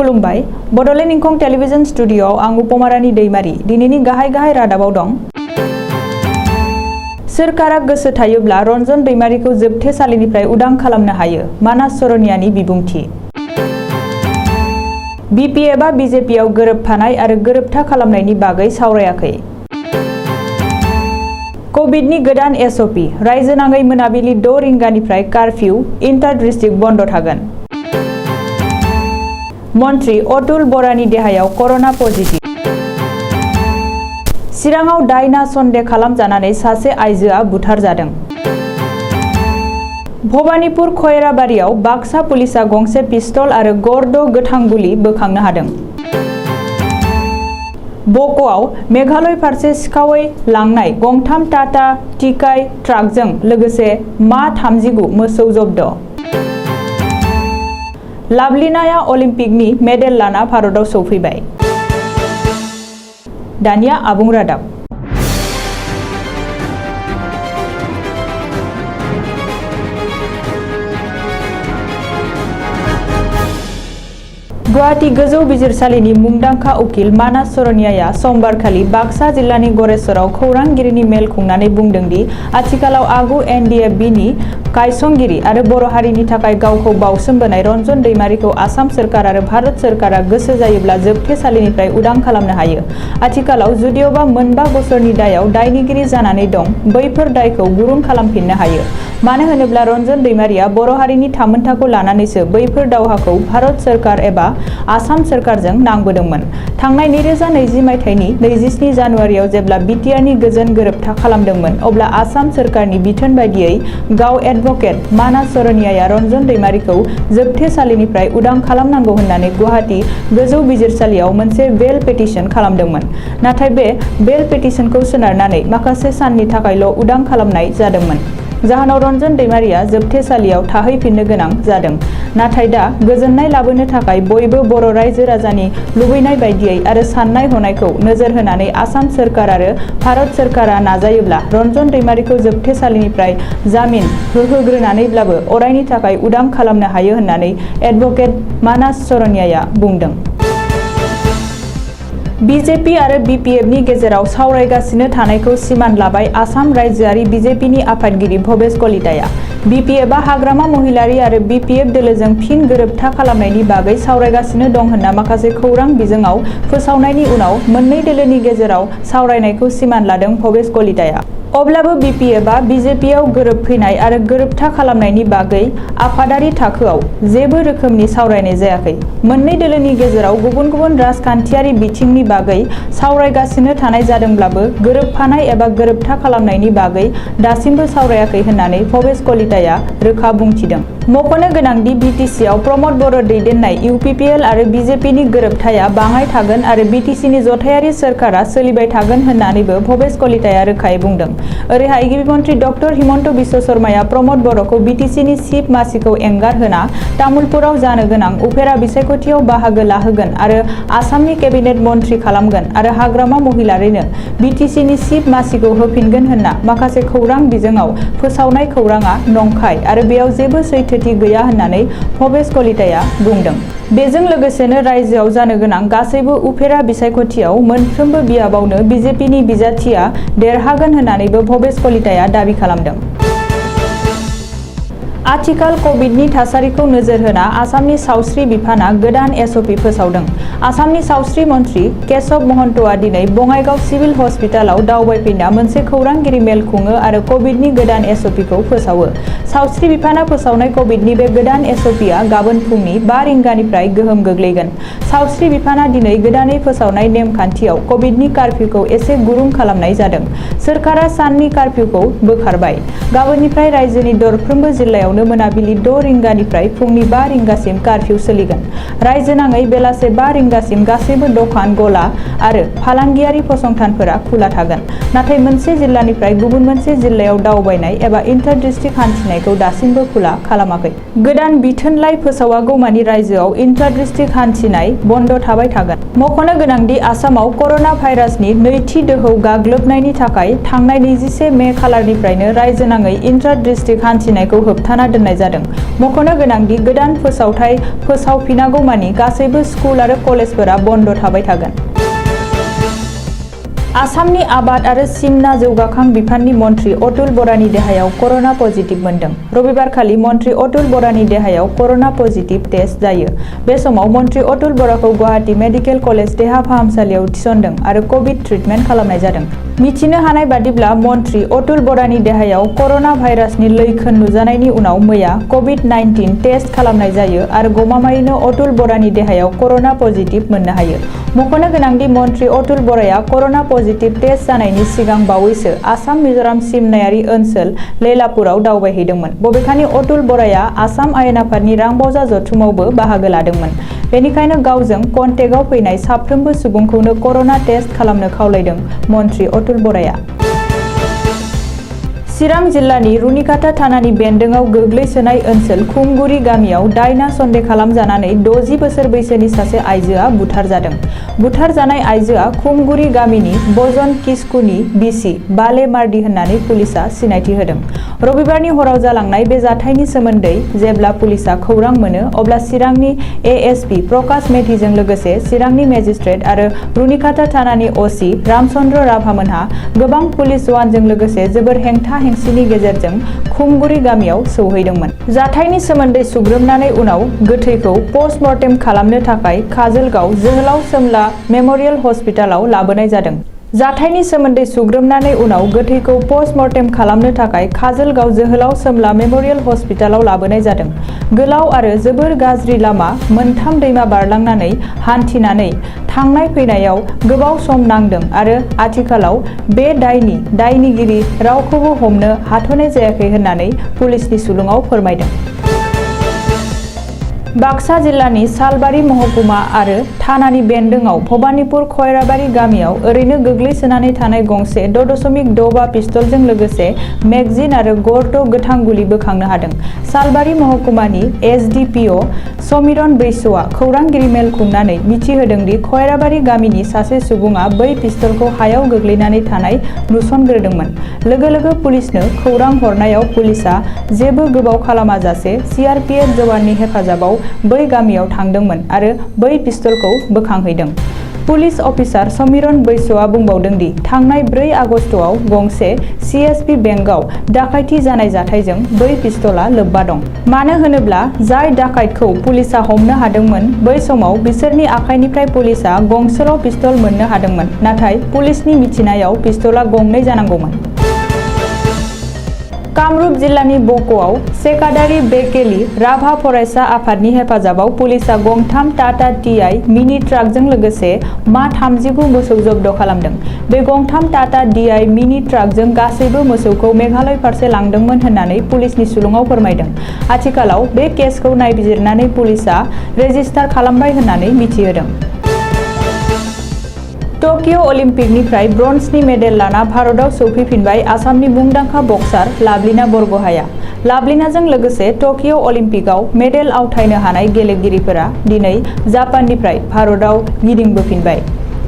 खुलुमबाय बडलेण्ड इंखं टेलिभिजन स्टुडियोआव आं उपमारानि दैमारी दिनैनि गाहाय रादाबाव दं। सोरखारा गोसो थायोब्ला रन्जन दैमारीखौ जोबथेसालिनिफ्राय उदां खालामनो हायो मानास सरनियानि बिबुंथि। बिपिएफआ बिजेपिआव गोरोबफानाय आरो गोरोबथा खालामनायनि बागै सावरायाखै। कभिडनि गोदान एसअपि रायजोनाङै मोनाबिलि 6 रिंगानिफ्राय कार्फ्यू इन्टार डिस्ट्रिक्ट बन्द थागोन। मन्त्री अतुल बरानि देहायाव करोना पजिटिभ। चिराङाव दायना सन्देह खालामजानानै सासे आइजोआ बुथारजादों। भबानिपुर खयराबारियाव बाक्सा पुलिसा गंसे पिस्तल आरो गरद' गोथां गुलि बोखांनो हादों। बक'आव मेघालय फारसे सिखावै लांनाय गंथाम टाटा टिकाइ ट्राकजों लोगोसे मा 39 मोसौ जब्द। लाभलिनाया अलिम्पिकनि मेडेल लाना भारताव सौफैबाय। दानिया आबुं रादाब। गुवाहाटी गोजौ बिजिरसालिनि मुंदांखा उकिल मानास सरनियाया समबारखालि बाक्सा जिल्लानि गरेस्वराव खौरांगिरिनि मेल खुंनानै बुंदों दि आथिखालाव आगु एनडिएफबिनि गायसनगिरि आरो बर' हारिनि थाखाय गावखौ बावसोमबोनाय रन्जन दैमारीखौ आसाम सोरखार आरो भारत सोरखारा गोसो जायोब्ला जोबथेसालिनिफ्राय उदां खालामनो हायो। आथिखालाव जुदिअबा मोनबा बोसोरनि दायाव दायनिगिरि जानानै दं बैफोर दायखौ गुरुं खालामफिननो हायो। मानो होनोब्ला रन्जन दैमारीया बर' हारिनि थामोनथाखौ लानानैसो बैफोर दावहाखौ भारत सोरखार एबा आसाम सोरखारजों नांबोदोंमोन। थांनाय 2020 मायथाइनि 27 जानुवारियाव जेब्ला बिटिआरनि गोजोन गोरोबथा खालामदोंमोन अब्ला आसाम सोरखारनि बिथोन बायदियै गाव एडभकेट मानास सरनियाया रन्जन दैमारीखौ जोबथेसालिनिफ्राय उदां खालामनांगौ होननानै गुवाहाटी गोजौ बिजिरसालियाव मोनसे बेल पेटिशन खालामदोंमोन। नाथाय बे बेल पेटिशनखौ सोनारनानै माखासे साननि थाखायल' उदां खालामनाय जादोंमोन। जाहोनाव रन्जन दैमारीया जोबथेसालियाव थाहैफिननो गोनां जादों। नाथाय दा गोजोननाय लाबोनो थाखाय बयबो बर' रायजो राजानि लुबैनाय बायदियै आरो साननाय हनायखौ नोजोर होनानै आसाम सोरखार आरो भारत सोरखारा नाजायोब्ला रन्जन दैमारीखौ जोबथेसालिनिफ्राय जामिन होहोग्रोनानैब्लाबो अरायनि थाखाय उदां खालामनो हायो होननानै एडभकेट मानास सरनियाया बुंदों। बिजेपि आरो बिपिएफनि गेजेराव सावरायगासिनो थानायखौ सिमान लाबाय आसाम रायजोआरि बिजेपिनि आफादगिरि भबेश कलिताया। बिपिएफआ हाग्रामा महिलारी आरो बिपिएफ दोलोजों फिन गोरोबथा खालामनायनि बागै सावरायगासिनो दं होनना माखासे खौरां बिजोङाव फोसावनायनि उनाव मोननै दोलोनि गेजेराव सावरायनायखौ सिमान लादों भबेश कलिताया। अब्लाबो बिपिएफआ बिजेपिआव गोरोबफैनाय आरो गोरोबथा खालामनायनि बागै आफादारि थाखोआव जेबो रोखोमनि सावरायनाय जायाखै। मोननै दोलोनि गेजेराव गुबुन गुबुन राजखान्थियारि बिथिंनि बागै सावरायगासिनो थानाय जादोंब्लाबो गोरोबफानाय एबा गोरोबथा खालामनायनि बागै दासिमबो सावरायाखै होननानै भबेश कलिताया रोखा बुंथिदों। मख'नो गोनांदि बिटिसिआव प्रमद बर' दैदेननाय इउपिपिएल आरो बिजेपिनि गोरोबथाया बाङाय थागोन आरो बिटिसिनि जथायारि सोरखारा सोलिबाय थागोन होननानैबो भबेश कलिताया रोखायै बुंदों। ओरैहाय गिबि मन्त्रि डक्टर हिमन्त बिश्व शर्माया प्रमद बर'खौ बिटिसिनि चिफ मासिखौ एंगारहोना तामुलपुराव जानो गोनां उफेरा बिसायख'थियाव बाहागो लाहोगोन आरो आसामनि केबिनेट मन्त्रि खालामगोन आरो हाग्रामा महिलारीनो बिटिसिनि चिफ मासिखौ होफिनगोन होनना माखासे खौरां बिजोङाव फोसावनाय खौराङा नंखाय आरो बेयाव जेबो सैथोथि गैया होननानै भबेश कलिताया बुंदों। बेजों लोगोसेनो रायजोआव जानो गोनां गासैबो उफेरा बिसायख'थियाव मोनफ्रोमबो बियाबावनो बिजेपिनि बिजाथिया देरहागोन होननानैबो भबेश कलिताया दाबि खालामदों। आथिखाल कभिडनि थासारिखौ नोजोर होना आसामनि सावस्रि बिफाना गोदान एसअपि फोसावदों। आसामनि सावस्रि मन्त्रि केशव महन्तआ दिनै बङाइगाव सिभिल हस्पिटालाव दावबायफैना मोनसे खौरांगिरि मेल खुङो आरो कभिडनि गोदान एसअपिखौ फोसावो। सावस्रि बिफाना फोसावनाय कभिडनि बे गोदान एसअपिआ गाबोन फुंनि 5 रिंगानिफ्राय गोहोम गोग्लैगोन। सावस्रि बिफाना दिनै गोदानै फोसावनाय नेमखान्थियाव कभिडनि कार्फ्युखौ एसे गुरुं खालामनाय जादों। सोरखारा साननि कार्फ्युखौ बोखारबाय। गाबोननिफ्राय रायजोनि दरफ्रोमबो जिल्लायावनो मोनाबिलि 6 रिंगानिफ्राय फुंनि 5 रिंगासिम कार्फ्यू सोलिगोन। रायजोनाङै बेलासे 5 रिंगासिम गासैबो दखान गला आरो फालांगियारि फसंथानफोरा खुला थागोन। नाथाय मोनसे जिल्लानिफ्राय गुबुन मोनसे जिल्लायाव दावबायनाय एबा इन्टार डिस्ट्रिक्ट हान्थिनायखौ दासिमबो खुला खालामाखै। गोदान बिथोनलाइ फोसावागौमानि रायजोआव इन्टार डिस्ट्रिक्ट हान्थिनाय बन्द थाबाय थागोन। मख'नो गोनांदि आसामाव करोना भाइरासनि नैथि दोहौ गाग्लोबनायनि थाखाय थांनाय 21 मे खालारनिफ्रायनो रायजोनाङै इन्टार डिस्ट्रिक्ट हान्थिनायखौ होबथाना दोननाय जादों। मख'नो गोनांदि गोदान फोसावथाय फोसावफिनागौमानि गासैबो स्कुल आरो कलेजफोरा बन्द थाबाय थागोन। आसामनि आबाद आरो सिमना जौगाखां बिफाननि मन्थ्रि अतुल बरानि देहायाव करोना पजिटिभ मोनदों। रबिबारखालि मन्थ्रि अतुल बरानि देहायाव करोना पजिटिभ टेस्ट जायो। बे समाव मन्थ्रि अतुल बराखौ गुवाहाटी मेडिकेल कलेज देहा फाहामसालियाव थिसनदों आरो कभिड ट्रिटमेन्ट खालामनाय जादों। मिथिनो हानाय बादिब्ला मन्थ्रि अतुल बरानि देहायाव करोना भाइरासनि लैखोन नुजानायनि उनाव मैया कभिड-19 टेस्ट खालामनाय जायो आरो गमामायैनो अतुल बरानि देहायाव करोना पजिटिभ मोननो हायो। मख'नो गोनांदि मन्थ्रि अतुल बराया करोना पजिटिभ टेस्ट जानायनि सिगां बावैसो आसाम मिज'राम सिमनायारि ओनसोल लेलापुराव दावबायहैदोंमोन। बबेखानि अतुल बराया आसाम आयेन आफादनि रांबावजा जथुमावबो बाहागो लादोंमोन। बेनिखायनो गावजों कन्टेक्टआव फैनाय साफ्रोमबो सुबुंखौनो करोना टेस्ट खालामनो खावलायदों मन्थ्रि अतुल बराया। चिरां जिल्लानि रुनिकाटा थानानि बेन्दोंआव गोग्लैसोनाय ओनसोल खुमगुरि गामियाव दायना सन्देह खालामजानानै 60 बोसोर बैसोनि सासे आइजोआ बुथारजादों। बुथारजानाय आइजोआ खुमगुरि गामिनि बजन किस्कुनि बिसि बाले मार्डि होननानै पुलिसआ सिनायथि होदों। रबिबारनि हराव जालांनाय बे जाथायनि सोमोन्दै जेब्ला पुलिसआ खौरां मोनो अब्ला चिरांनि एएसपि प्रकाश मेधिजों लोगोसे चिरांनि मेजिस्ट्रेट आरो रुनिकाटा थानानि असि रामचन्द्र राभामोनहा गोबां पुलिस जवानजों लोगोसे जोबोर हेंथा-हेंसिनि गेजेरजों खुमगुरि गामियाव सौहैदोंमोन। जाथायनि सोमोन्दै सुग्रोमनानै उनाव गोथैखौ पस्टमर्टेम खालामनो थाखाय काजोलगाव जोहोलाव सोमला मेम'रियेल हस्पिटालाव लाबोनाय जादों। जाथायनि सोमोन्दै सुग्रोमनानै उनाव गोथैखौ पस्टमर्टेम खालामनो थाखाय काजोलगाव जोहोलाव सोमला मेम'रियेल हस्पिटालाव लाबोनाय जादों। गोलाव आरो जोबोर गाज्रि लामा मोनथाम दैमा बारलांनानै हान्थिनानै थांनाय फैनायाव गोबाव सम नांदों आरो आथिखालाव बे दायनिगिरि रावखौबो हमनो हाथ'नाय जायाखै होननानै पुलिसनि सुलुङाव फोरमायदों। बाक्सा जिल्लानि सालबारि महकुमा आरो थानानि बेन्दोंआव भबानिपुर खयराबारि गामियाव ओरैनो गोग्लैसोनानै थानाय गंसे 6.65 पिस्तलजों लोगोसे मेगजिन आरो गरद' गोथां गुलि बोखांनो हादों। सालबारि महकुमानि एसडिपिअ समिरन बैस'आ खौरांगिरि मेल खुंनानै मिथिहोदोंदि खयराबारि गामिनि सासे सुबुङा बै पिस्तलखौ हायाव गोग्लैनानै थानाय नुसनग्रोदोंमोन। लोगो लोगो पुलिसनो खौरां हरनायाव पुलिसआ जेबो गोबाव खालामाजासे सिआरपिएफ जवाननि हेफाजाबाव बै गामियाव थांदोंमोन आरो बै पिस्तलखौ बोखांहैदों। पुलिस अफिसार समिरन बैस'आ बुंबावदों दि थांनाय 4 आगस्तआव गंसे सिएसपि बेंकआव डाकायथि जानाय जाथायजों बै पिस्तला लोब्बा दं। मानो होनोब्ला जाय डाकायतखौ पुलिसआ हमनो हादोंमोन बै समाव बिसोरनि आखाइनिफ्राय पुलिसआ गंसेल' पिस्तल मोननो हादोंमोन, नाथाय पुलिसनि मिथिनायाव पिस्तला गंनै जानांगौमोन। कामरुप जिल्लानि बक'आव सेकादारि बेकेलि राभा फरायसा आफादनि हेफाजाबाव पुलिसआ गंथाम टाटा टिआइ मिनि ट्राकजों लोगोसे मा 39 मोसौ जब्द खालामदों। बे गंथाम टाटा टिआइ मिनि ट्राकजों गासैबो मोसौखौ मेघालय फारसे लांदोंमोन होननानै पुलिसनि सुलुङाव फोरमायदों। आथिखालाव बे केसखौ नायबिजिरनानै पुलिसआ रेजिस्टार खालामबाय होननानै मिथिहोदों। टकिय' अलिम्पिकनिफ्राय ब्रन्जनि मेडेल लाना भारतआव सौफैफिनबाय आसामनि मुंदांखा बक्सार लाभलिना बरग'हाइया। लाभलिनाजों लोगोसे टकिय' अलिम्पिकआव मेडेल आवथायनो हानाय गेलेगिरिफोरा दिनै जापाननिफ्राय भारतआव गिदिंबोफिनबाय।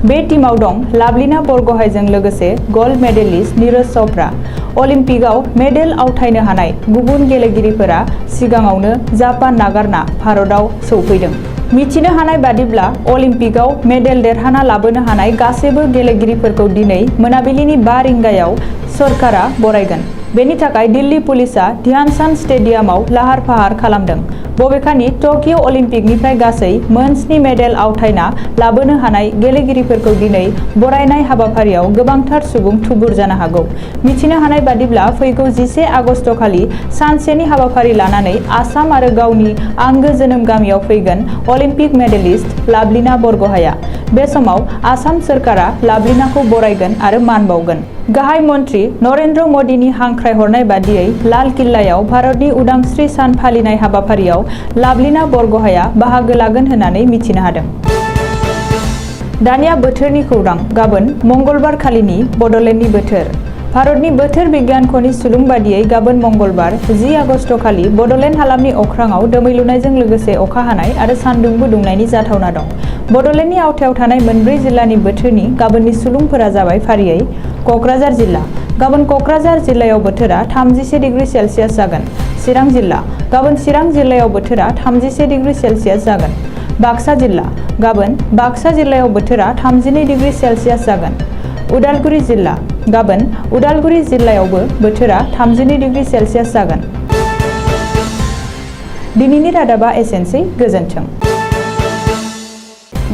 बे टीमाव दं लाभलिना बरग'हाइजों लोगोसे गल्ड मेडेलिस्ट नीरज चोप्रा। अलिम्पिकआव मेडेल आवथायनो हानाय गुबुन गेलेगिरिफोरा सिगाङावनो जापान नागारना भारतआव सौफैदों। मिथिनो हानाय बादिब्ला अलिम्पिकआव मेडेल देरहाना लाबोनो हानाय गासैबो गेलेगिरिफोरखौ दिनै मोनाबिलिनि 5 रिंगायाव सरकारा बरायगोन। बेनि थाखाय दिल्ली पुलिसआ ध्यानचान्द स्टेडियामाव लाहार फाहार खालामदों। बबेखानि टकिय' अलिम्पिकनिफ्राय गासै मोन 7 मेडेल आवथायना लाबोनो हानाय गेलेगिरिफोरखौ दिनै बरायनाय हाबाफारियाव गोबांथार सुबुं थुबुर जानो हागौ। मिथिनो हानाय बादिब्ला फैगौ 11 आगस्त खालि सानसेनि हाबाफारि लानानै आसाम आरो गावनि आंगो जोनोम गामियाव फैगोन अलिम्पिक मेडेलिस्ट लाभलिना बरग'हाइया। बे समाव आसाम सोरखारा लाभलिनाखौ बरायगोन आरो मान बावगोन। गाहाय मन्त्रि नरेन्द्र मदिनि हांख्रायहरनाय बादियै लाल किल्लायाव भारतनि उदांस्रि सान फालिनाय हाबाफारियाव लाभलिना बरग'हाइया बाहागो लागोन होननानै मिथिनो हादों। दानिया बोथोरनि खौरां गाबोन मंगलबार खालिनि बड'लेण्डनि बोथोर। भारतनि बोथोर बिगियानख'नि सुलुं बादियै गाबोन मंगलबार 10 आगस्ट खालि बड'लेण्ड हालामनि अख्राङाव दोमैलुनायजों लोगोसे अखा हानाय आरो सान्दुंबो दुंनायनि जाथावना दं। बड'लेण्डनि आवथायाव थानाय मोनब्रै जिल्लानि बोथोरनि गाबोननि सुलुंफोरा जाबाय फारियै क'क्राझार जिल्ला गाबोन क'क्राझार जिल्लायाव बोथोरा 31 डिग्री सेल्सियास जागोन। चिरां जिल्ला गाबोन चिरां जिल्लायाव बोथोरा 31 डिग्री सेल्सियास जागोन। बाक्सा जिल्ला गाबोन बाक्सा जिल्लायाव बोथोरा 32 डिग्री सेल्सियास जागोन। उदालगुरि जिल्ला गाबोन उदालगुरि जिल्लायावबो बोथोरा 32 डिग्री सेल्सियास जागोन। दिनैनि रादाबा एसेनोसै गोजोन्थों।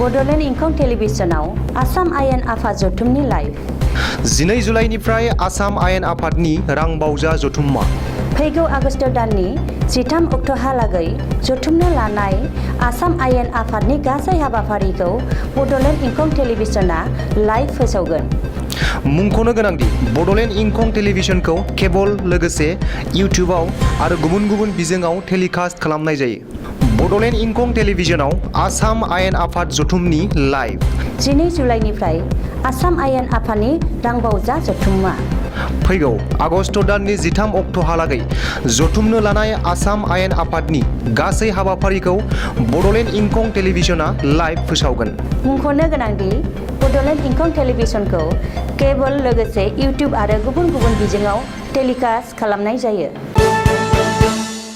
बड'लेण्ड इंखं टेलिभिजनाव आसाम आयेन आफाद जथुमनि लाइभ 12 जुलाइनिफ्राय आसाम आयेन आफादनि रां बावजा जथुम्मा फैगौ आगस्ट दाननि 13 अक्ट'हालागै जथुमनो लानाय आसाम आयेन आफादनि गासै हाबाफारिखौ बड'लेण्ड इंखं टेलिभिजना लाइभ फोसावगोन। मुंख'नो गोनांदि बड'लेण्ड इंखं टेलिभिजनखौ केबल लोगोसे इउटिउबआव आरो गुबुन गुबुन बिजोङाव टेलिकास्ट खालामनाय जायो। बड'लेण्ड इंखं टेलिभिजनाव आसाम आयेन आफाद जथुमनि लाइभ 12 जुलाइनिफ्राय आसाम आयेन आफादनि रांबावजा जथुम्मा फैगौ आगस्ट दाननि 13 अक्ट'हालागै जथुमनो लानाय आसाम आयेन आफादनि गासै हाबाफारिखौ बड'लेण्ड इंखं टेलिभिजना लाइभ फोसावगोन। मुंख'नो गोनांदि बड'लेण्ड इंखं टेलिभिजनखौ केबल लोगोसे इउटिउब आरो गुबुन गुबुन बिजोङाव टेलिकास्ट खालामनाय जायो।